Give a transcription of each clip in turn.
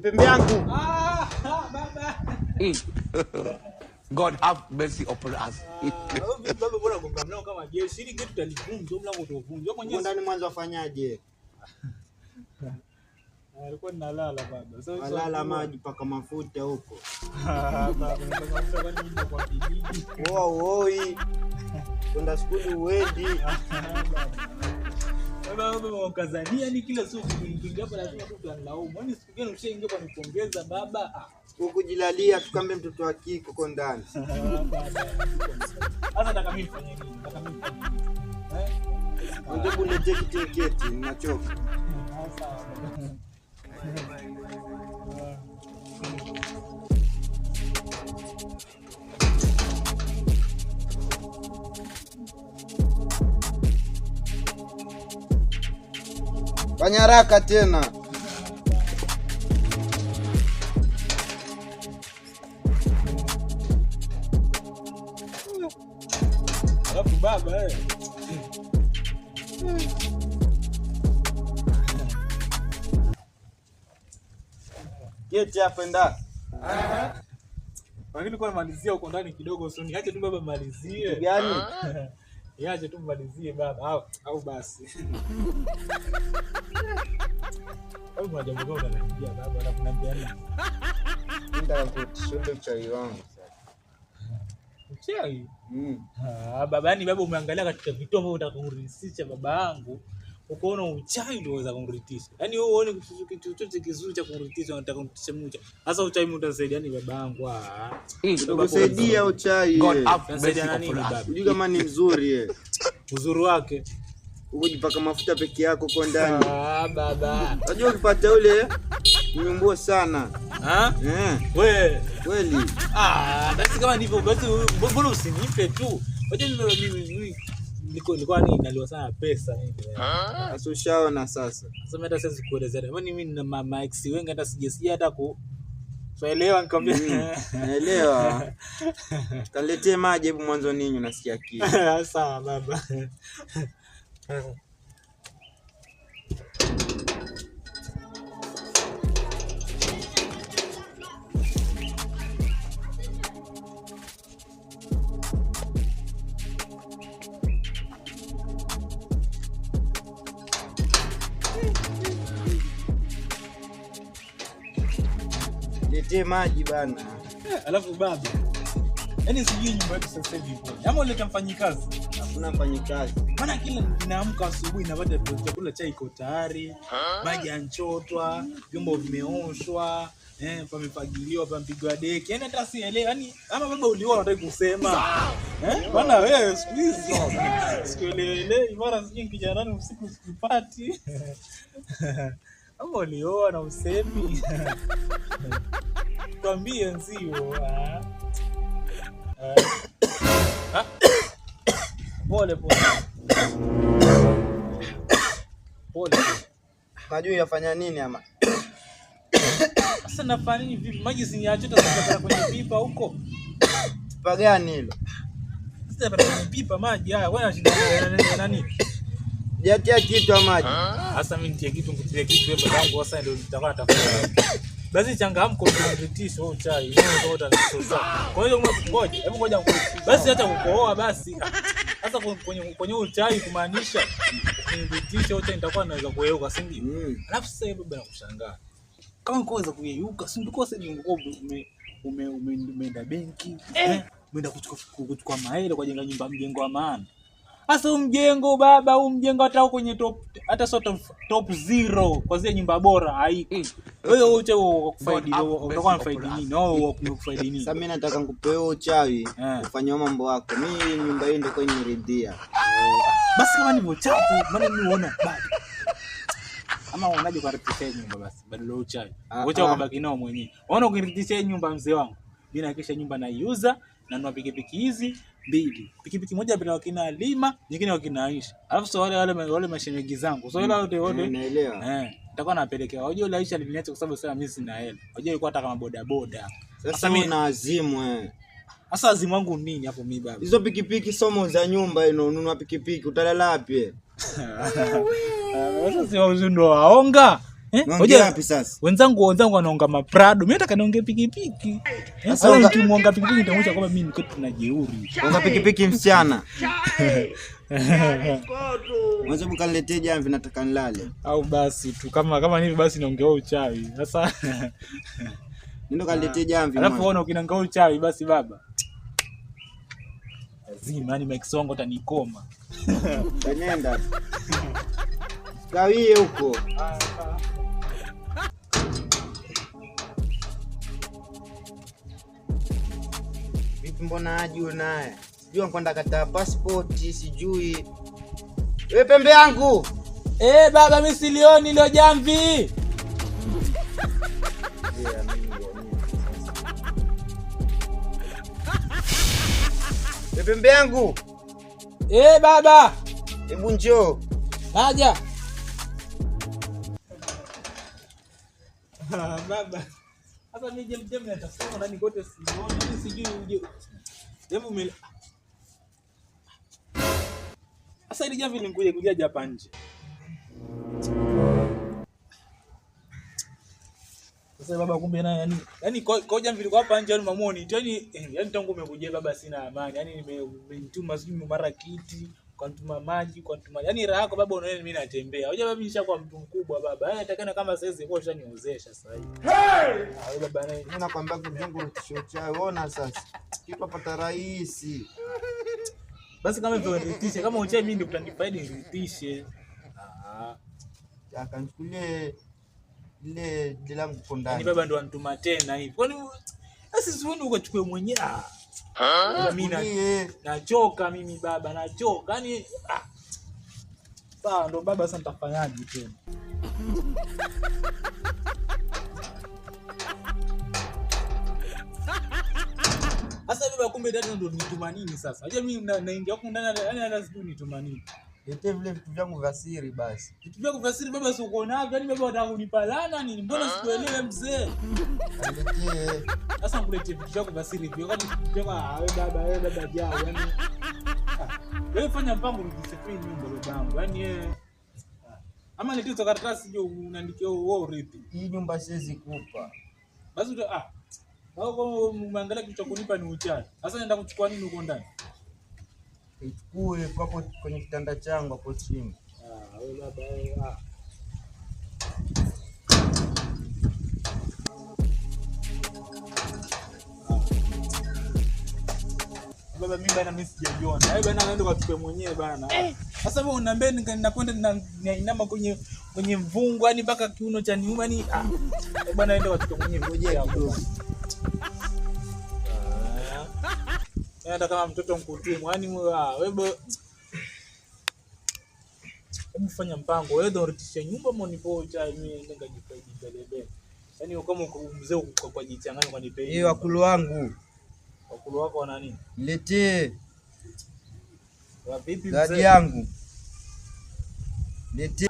Pembe yangu. Ah, baba. God have mercy upon us. Ah, baba bora gonga mlango kama jeshi. Ili kitu talivunja, mlango utavunja. Wewe mwenyewe ndani mwanzo afanyaje? Alikuwa nalala baba. So walala maji paka mafuta huko. Baba, kwani mimi kwa kijiji. Oa uoi. Kwenda skuli uendi. Baba baba wakazania ni kila siku kunipiga hapa lazima tu utanilaumu. Yaani siku gani ushaingia kwa nipongeza baba? Hukujilalia tukambe mtoto wa kike huko ndani. Sasa nataka mimi nifanye nini? Nataka mimi nifanye nini? Eh? Unataka uniletee kitiketi, ninachoka. Sawa. Fanya haraka tena. Alafu baba eh. Keti hapo enda. Lakini kwa malizia huko ndani kidogo, so niache tu baba malizie. Gani? Niache tu malizie baba au basi. Au kuna jambo gani unaniambia baba na kuniambia nini? Nenda kutisha uchawi wangu sasa. Uchawi? Mm. Ah, baba yani baba umeangalia katika vitu ambavyo utakurithisha baba yangu, ukaona uchawi ndio unaweza kumrithisha. Yaani wewe uone kitu chochote kizuri cha kumrithisha unataka kumrithisha mimi uchawi. Sasa uchawi mimi utasaidia ni baba yangu ah. Utakusaidia uchawi. God have mercy Utasaidia na nini upon us. baba? Unajua kama ni mzuri eh. Uzuri wake. Ukujipaka mafuta peke yako huko ndani. Ah, baba. Unajua ukipata ule mnyumbuo sana. Ah? Eh, We. kweli. Ah, basi kama ndivyo basi mbona usinipe tu? Wacha mimi nilikuwa ni naliwa sana pesa mimi. Sasa ushaona sasa. Sasa mimi hata siwezi kuelezea. Yaani mimi nina mama ex wengi hata sijasikia hata ku Swaelewa nikwambia. Naelewa. Kaniletee maji hebu mwanzo ninyi nasikia kiu. Sawa baba. Niletee maji bana. Alafu baba, yaani sijui nyumba yetu sasa hivi ipoje. Ama uleta mfanyikazi? Hakuna mfanyikazi. Maana kila ninaamka asubuhi napata chakula chai iko tayari, maji yanchotwa, vyombo vimeoshwa, pamefagiliwa, pamepigwa deki. Yaani hata sielewi, yaani ama baba ulioa unataka kusema. Bwana wewe siku hizi sikuelewelewi, mara sijui nikija ndani usiku sikupati. Ama ulioa na usemi. Tuambie nzio. Pole pole. Pole. Unajua yafanya nini ama? Sasa nafanya nini vipi? Maji si niache sasa kwenye pipa huko. Pipa gani hilo? Sasa kwenye pipa maji haya, wewe unashinda nani? Jatia kitu ya maji. Sasa mimi nitie kitu nikutie kitu wewe babangu sasa ndio nitakuwa natafuta. Basi changamko ndio wewe chai. Wewe ndio utanisosa. Kwa hiyo ngoja, hebu ngoja. Basi hata kukohoa basi. Sasa kwenye chai kumaanisha ukinipitisha chai nitakuwa naweza kuyeyuka, si ndio? Alafu sasa baba nakushangaa. Kama ungeweza kuyeyuka, si ndio sasa ungekuwa umeenda benki, umeenda kuchukua mahela kwa jenga nyumba mjengo wa maana. Sasa huu mjengo baba, huu mjengo hata kwenye top hata sio top 0 kwa zile nyumba bora haiko. Wewe wote wakufaidi utakuwa unafaidi nini? Wao wakufaidi nini? Sasa mimi nataka nikupe wewe uchawi ufanye mambo yako. Mimi nyumba hii ndio kwa nimeridhia. Basi kama ndivyo chapu, maana mimi unaona bado. Ama unaje kwa kurithisha nyumba basi badala ya uchawi. Wote wakabaki nao mwenyewe. Unaona ukirithisha nyumba mzee wangu. Mimi nahakikisha nyumba naiuza na nunua pikipiki hizi mbili. Pikipiki moja bila wakina Lima, nyingine wakina Aisha. Alafu sio wale mashemeji zangu. So wale wote wote. Naelewa. Nitakuwa napelekea. Unajua yule Aisha aliniacha kwa sababu sasa mimi sina hela. Unajua alikuwa hata kama boda boda. Sasa mimi na azimu eh. Sasa azimu wangu nini hapo mimi baba? Hizo pikipiki somo za nyumba ino, ununua pikipiki utalala wapi? Sasa si wao ndio waonga. Naongea wapi sasa? Wenzangu wanaonga maprado. Mimi nataka niongee pikipiki. Sasa nikimuonga pikipiki nitaonyesha kwamba mimi niko tuna jeuri. Onga pikipiki msichana. Mwanzo mkaniletee jamvi nataka nilale. Au basi tu kama hivi basi naongea uchawi. Sasa nenda kaniletee jamvi. Alafu uone ukinanga uchawi basi baba. Lazima yani Mike wangu atanikoma. Nenda. Kawie huko. Vipi mbona aje unaye? Sijui anakwenda kataa passport, sijui. Wewe pembe yangu. Baba mimi silioni leo jamvi. Wewe pembe yangu. Baba. Hebu njoo. Naja. Baba. Sasa mimi jem natafuta ndani kote sioni, mimi sijui uje. Hebu mimi sasa ile jamvi linikuja kuja hapa nje. Sasa baba kumbe naye yani kwa jamvi liko hapa nje yani mamuoni. Yani tangu umekuja baba sina amani. Yani nimetuma sijui mara kiti, kanituma maji, kanituma. Yani raha yako baba unaona mimi natembea. Unajua baba nishakuwa mtu mkubwa baba. Yani atakana kama saizi kwa ushaniozesha sasa hivi. Hey! Wewe baba naye mimi nakwambia kujungu chocha. Unaona sasa. Kitu pata rahisi. Basi kama hivyo nirithishe, kama uchai mimi ndio utanifaidi nirithishe. Akanichukulie ile langu kwa ndani. Yaani baba ndo anituma tena hivi. Kwani sasa sioni ukachukue mwenyewe. Mimi nachoka mimi baba, nachoka. Yaani sawa ndo baba sasa nitafanyaje tena? Sasa baba kumbe dada ndo nituma nini sasa? Unajua mimi naingia huko ndani yani hata sijui nituma nini. Niletee vile vitu vyangu vya siri basi. Vitu vyako vya siri baba si uko navyo? Yaani baba unataka kunipa laana nini? Mbona sikuelewe mzee? Niletee. Sasa nikuletee vitu vyako vya siri vyo. Kwani vitu vyako wewe baba jao yani. Wewe fanya mpango urudishe nyumba babangu. Yaani yeye ama niletee karatasi je unaandikia wewe urithi. Hii nyumba siwezi kupa. Basi Wao umeangalia kitu cha kunipa ni uchawi. Sasa naenda kuchukua nini huko ndani? Ichukue kwako kwenye kitanda changu hapo chini. Wewe baba wewe. Baba mimi bana mimi sijaiona. Wewe bana naenda ukachukue mwenyewe bana. Sasa wewe unaniambia ninakwenda ninainama kwenye mvungu yani mpaka kiuno cha niuma ni bana naenda ukachukue mwenyewe. Ngojea kidogo. Hata kama mtoto mkutumwa yani wewe hebu fanya mpango wewe ndio uritishe nyumba monipo cha mimi nenda jifaidi mbele mbele. Yaani kama mzee kwa jichanganya kwa nipe. Wakulu wangu. Wakulu wako wana nini? Niletee. Wa vipi mzee? Zawadi yangu. Niletee.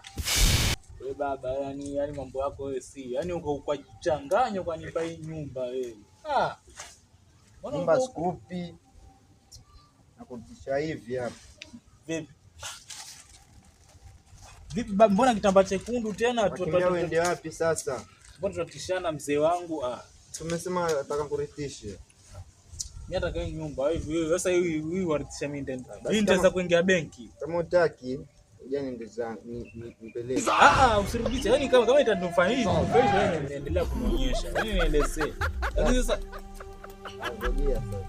Wewe baba yani mambo yako wewe si. Yaani uko kwa jichanganya kwa nipa hii nyumba wewe. Nyumba sikupi. Nakurudisha hivi hapa. Vipi? Vipi baba mbona kitambaa chekundu tena? Tuende wapi sasa? Mbona tunatishana mzee wangu? Tumesema nataka kurithishe. Mimi nataka hii nyumba hivi wewe sasa hii warithisha mimi ndani. Mimi nitaweza kuingia benki. Kama hutaki uje niende zangu nipeleke. Usirudishe. Yaani kama itanufaisha, wewe endelea kunionyesha. Yaani nielezee. Lakini sasa ngojea sasa.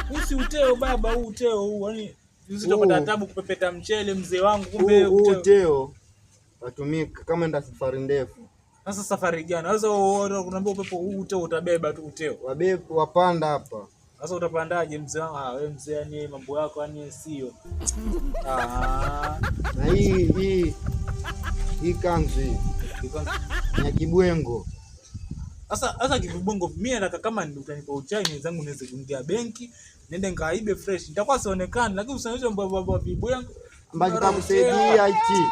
Usi uteo baba, huu uteo huu. Yaani usitopata taabu kupepeta mchele mzee wangu kumbe huu uteo watumika kama enda safari ndefu. Sasa safari gani? Sasa unaambia upepo huu uteo utabeba tu uteo. Wabebe wapanda hapa. Sasa utapandaje mzee wangu? Wewe mzee yani mambo yako yani sio. Na hii kanzu hii. Ni kibwengo. Sasa kibwengo mimi nataka kama utanipa uchai wenzangu niweze kuingia benki, niende nikaibe fresh. Nitakuwa sionekani lakini usionyeshe mbwa vibwengo. Ambacho kitakusaidia hichi.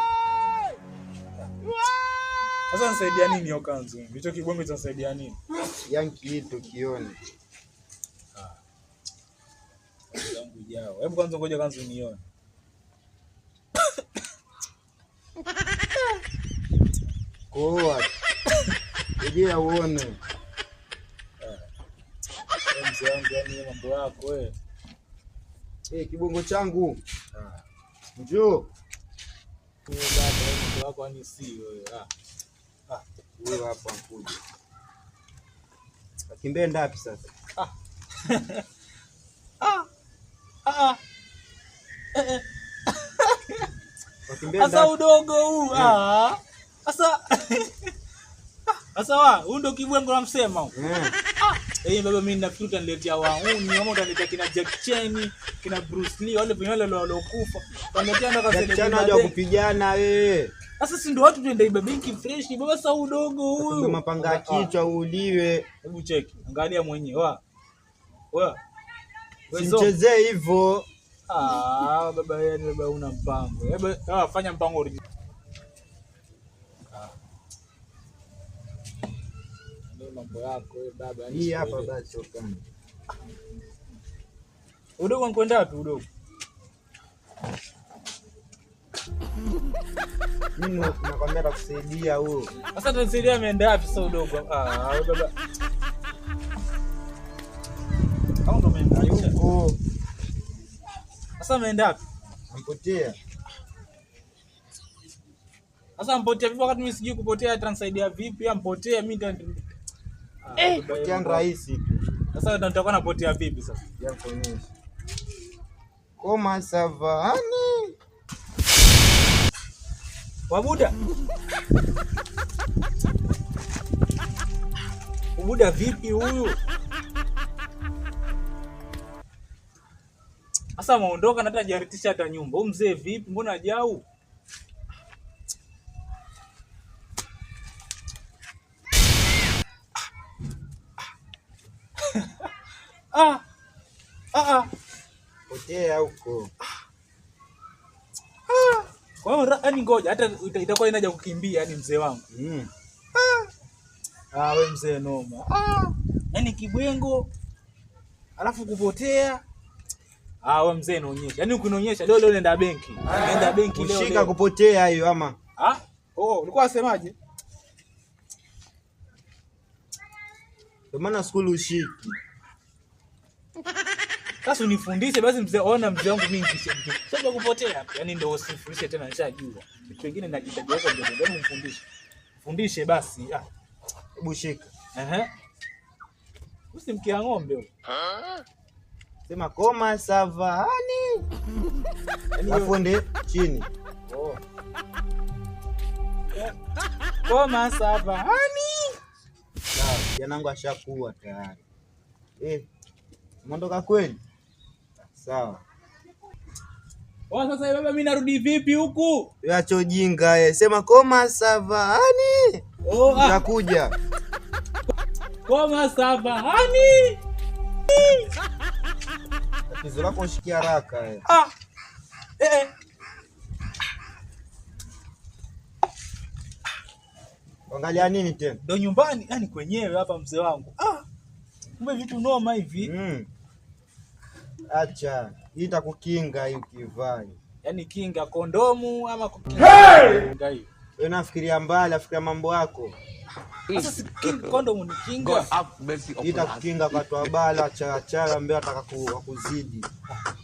Sasa nisaidia nini hiyo kanzu? Hicho kibwengo kitasaidia nini? Yanki hicho kione. Yangu jao. Hebu kwanza ngoja kanzu nione. Nakohoa. Ujia uone. Mzee wangu, yani mambo yako wewe. Eh, kibongo changu. Njoo. Wewe baba, mambo yako yani si wewe. Ah. Huyo hapa mkuja. Akimbie ndapi sasa? Wakimbia Sasa udogo huu. Ah. Sasa sasa wa, huu ndio kibwengo namsema huu. Eh, baba mimi nafikiri utaniletea wauni, ama utaniletea kina Jack Chan, kina Bruce Lee, wale wenye wale waliokufa. Utaniletea ndo Jack Chan haja kupigana wewe. Sasa si ndio watu tuende ibe benki fresh, baba sasa udogo huyu. Mapanga kichwa uuliwe. Hebu cheki, angalia mwenyewe wa. Wa. Simchezee hivyo. Ah, baba yani baba una mpango. Hebu fanya mpango original. Ndio mambo yako wewe baba. Hii hapa basi okani. Udogo anakwenda wapi udogo? Mimi nakwambia atakusaidia huyo. Sasa atanisaidia ameenda wapi sasa udogo? Ah, wewe baba. Au ndo ameenda huko. Sasa ameenda wapi? Ampotea. Sasa ampotea vipi wakati mimi sijui kupotea atanisaidia vipi? Ampotea mimi ndio potea ni rahisi tu. Sasa nitakuwa napotea vipi sasa? Ya kuonyesha. Koma savani. Wabuda. Ubuda vipi huyu? Sasa ameondoka na hata hajaritisha hata nyumba. Huyu mzee vipi? Mbona hajau? Potea huko. Kwa hiyo yani ngoja hata itakuwa inaja kukimbia yani mzee wangu. Wewe mzee noma. Yaani kibwengo alafu kupotea. Wewe mzee naonyesha. Yaani ukinionyesha leo leo nenda benki. Nenda benki leo. Ushika kupotea hiyo ama. Oh, ulikuwa unasemaje? Ndio maana skuli ushiki. Sasa unifundishe basi mzee, ona mzee wangu mimi kisha kupotea. Yaani ndio usifundishe tena, nishajua. Kitu kingine najitaji huko ndio ndio mfundishe. Fundishe basi. Hebu shika. Usimkia ng'ombe huyo. Sema koma savani. Alafu ende chini. Oh. Koma savani. Sawa, janangu ashakuwa tayari. Umeondoka kweli? Sawa. Sasa baba mimi narudi vipi huku? Acha ujinga Sema koma savani. Utakuja. Koma savani. Tatizo lako ushikie haraka. Angalia nini tena? Ndio nyumbani, yani kwenyewe hapa mzee wangu. Kumbe vitu noma hivi. Acha, hii itakukinga hii ukivaa. Yaani kinga kondomu ama kukinga hiyo. Wewe nafikiria mbali, afikiria mambo yako. Sasa si kondomu ni kinga. Itakukinga kwa watu wabala cha cha ambao wataka kuzidi.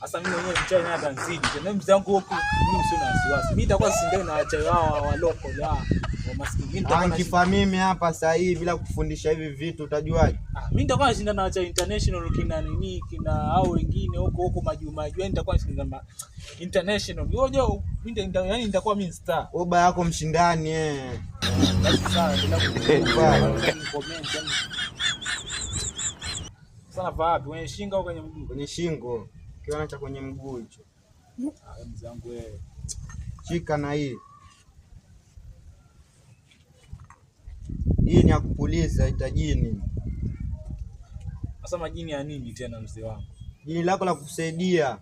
Sasa mimi mwenyewe mchai naye atanizidi. Tena mzee wangu huko mimi sio na wasiwasi. Mimi nitakuwa sindani na wachai wao wa loko la wa maskini. Mimi nitakuwa nikifa mimi hapa sasa hivi bila kufundisha hivi vitu utajuaje? Mimi nitakuwa nashinda na wachai international kina nini kina hao wengine huko huko majuma. Yaani nitakuwa nashinda na international. Unajua mimi yaani nitakuwa mimi star. Oba yako mshindani eh. Sasa bila comment yani. Sana wapi? Kwenye shingo au kwenye mguu? Kwenye shingo. Kiona cha kwenye mguu hicho. Mzee wangu wewe. Shika na hii. Hii ni ya kupuliza itajini. Sasa majini ya nini tena mzee wangu? Jini lako la kukusaidia.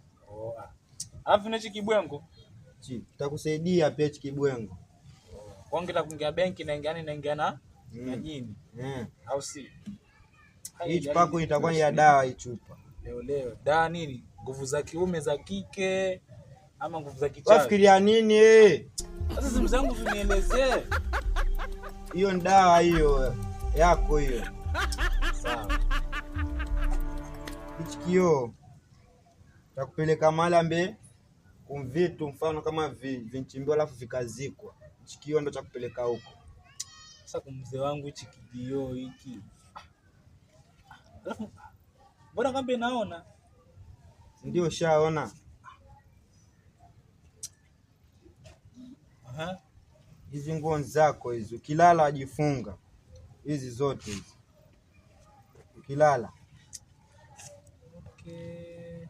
Alafu na hichi kibwengo? Kitakusaidia pia hichi kibwengo. Kwa ngi kuingia benki na ingia naingia na jini. Au si? Hii chupa yako itakuwa ya dawa hii chupa. Leo leo. Dawa nini? Nguvu za kiume za kike ama nguvu za kichawi? Wafikiria nini eh? Sasa simu zangu zinielezee. Hiyo ni dawa hiyo yako hiyo. Sawa. Hichi kioo takupeleka mahali ambe kumvitu mfano kama vinchimbiwa alafu vikazikwa. Hichi kioo ndo cha kupeleka huko. Sasa kwa mzee wangu hichi kioo hiki. Alafu mbona kambe naona? Ndio ushaona. Aha. Hizi nguo zako hizi ukilala wajifunga. Hizi zote hizi. Ukilala. Okay.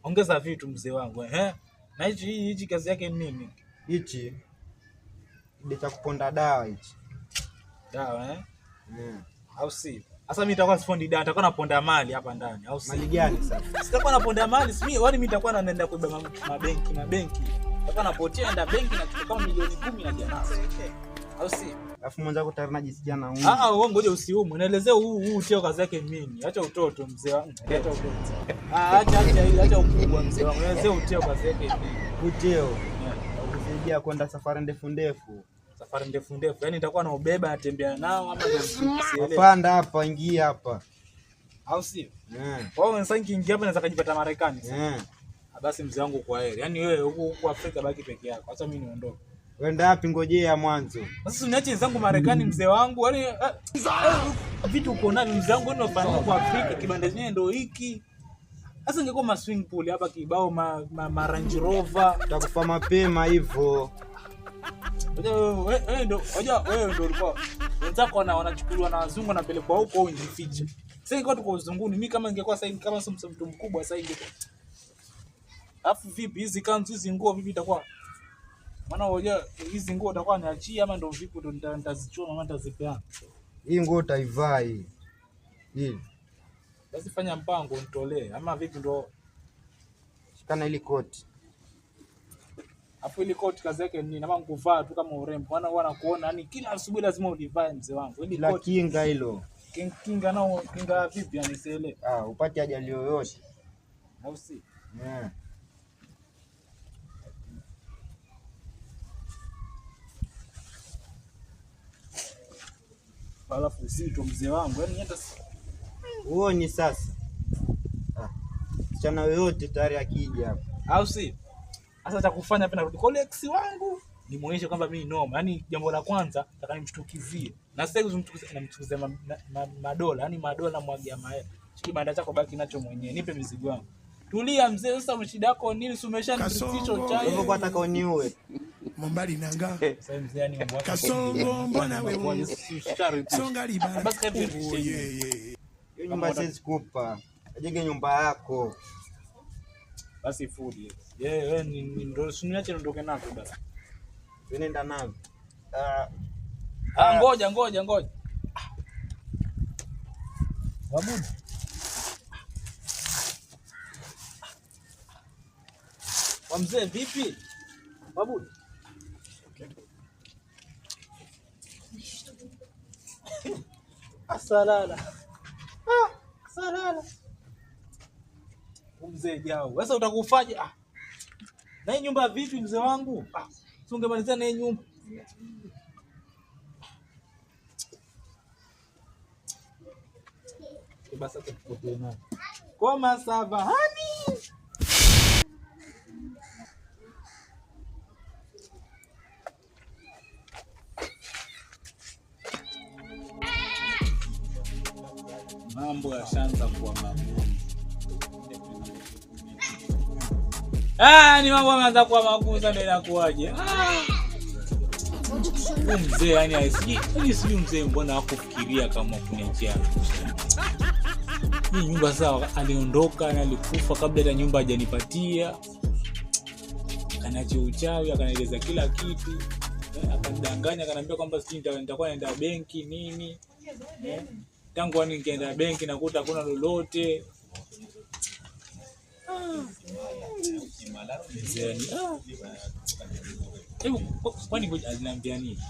Ongeza vitu mzee wangu, eh? Na hichi kazi yake ni nini? Hichi ndio cha kuponda dawa hichi. Dawa eh? Mm. Au si? Sasa mimi nitakuwa sipondi dawa, nitakuwa naponda mali hapa ndani, au si? Mali gani sasa? Sitakuwa naponda mali, si mimi, yaani mimi nitakuwa naenda kuiba mabenki, mabenki. Nitakuwa napotea enda benki na kitu kama milioni 10 na jamaa. Au si? Alafu mwenzako tayari najisikia na umu. Ah, wewe ngoja usiumwe. Naelezea huu tio kazi yake nini? Acha utoto mzee wangu. Acha utoto. Ah, acha ukubwa mzee wangu. Naelezea utio kazi yake nini? Uteo. Kusaidia kwenda safari ndefu ndefu. Safari ndefu ndefu. Yaani nitakuwa na ubeba natembea nao ama ndio sielewi. Panda hapa, ingia hapa. Au sio? Kwa hiyo sasa nikiingia hapa naweza kujipata Marekani sasa. Basi mzee wangu kwa heri. Yaani wewe huku Afrika baki peke yako. Acha mimi niondoke. Wenda wapi? Ngojea mwanzo. Sasa uniache zangu Marekani mzee wangu. Yaani vitu uko navyo mzee wangu, wewe unafanya kwa Afrika kibanda chenyewe ndio hiki. Sasa ingekuwa ma swimming pool hapa kibao ma Range Rover. Utakufa mapema hivyo. Wewe ndio unajua wewe ndio ulikuwa wenzako wanachukuliwa na wazungu wanapelekwa huko au injifiche. Sasa ingekuwa tuko uzunguni, mimi kama ingekuwa sasa kama sio mtu mkubwa sasa ingekuwa. Alafu vipi hizi kanzu hizi nguo vipi itakuwa? Maana unajua hizi nguo utakuwa niachia ama ndio vipi ndio nitazichoma ama nitazipeana. Hii nguo utaivaa hii. Hii. Basi fanya mpango nitolee ama vipi ndio shikana ile koti. Afu ile koti kazi yake ni nini? Kuvaa tu kama urembo. Maana huwa nakuona yani kila asubuhi lazima ulivae mzee wangu. Ile koti kinga hilo. Kinga nao kinga vipi yani sielewi. Ah, upate ajali yoyote. Au si? Yeah. Alafu uzito mzee wangu. Yaani hata uone sasa. Ah. Msichana yoyote tayari akija hapa. Au si? Sasa cha kufanya hapa narudi kwa ex wangu nimuonyeshe kwamba mimi noma. Yaani jambo la kwanza nataka nimshtukizie. Na sasa kumshtukizia namshtukizia madola, yaani madola mwagia mahela. Kibanda chako baki nacho mwenyewe. Nipe mizigo yangu. Tulia mzee, sasa shida yako nini? Si umeshaniritisha chai. Hivyo kwa nataka uniue. Mombali nanga. Sasa mzee yani mambo yako. Kasongo mbona wewe? Songa libala. Basi hebu hiyo nyumba siwezi kupa. Jenge nyumba yako. Basi fudi. Yeye wewe ni ndio usiniache niondoke nako basi. Nenda navyo. Ngoja ngoja ngoja. Wabudu. Wa mzee vipi? Wabudu. Asalala. Asalala. Mzee jao. Sasa utakufaje? Na hii nyumba vipi mzee wangu? Si ungemalizia na hii nyumba. Basi tukutane naye. Koma saba hani. Mambo yashaanza kuwa magumu. Ni mambo yameanza kuwa magumu sasa ndio inakuaje? Huyu mzee yani haisiki. Yaani sijui mzee mbona hakufikiria kama kuniachia. Hii nyumba sawa aliondoka na alikufa kabla hata nyumba hajanipatia. Akaniachia uchawi, akanieleza kila kitu. Akanidanganya, akaniambia kwamba sijui nitakuwa naenda benki nini. Tangu yani nikaenda benki nakuta hakuna lolote. Mzee ni hebu kwani ngoja aliniambia nini?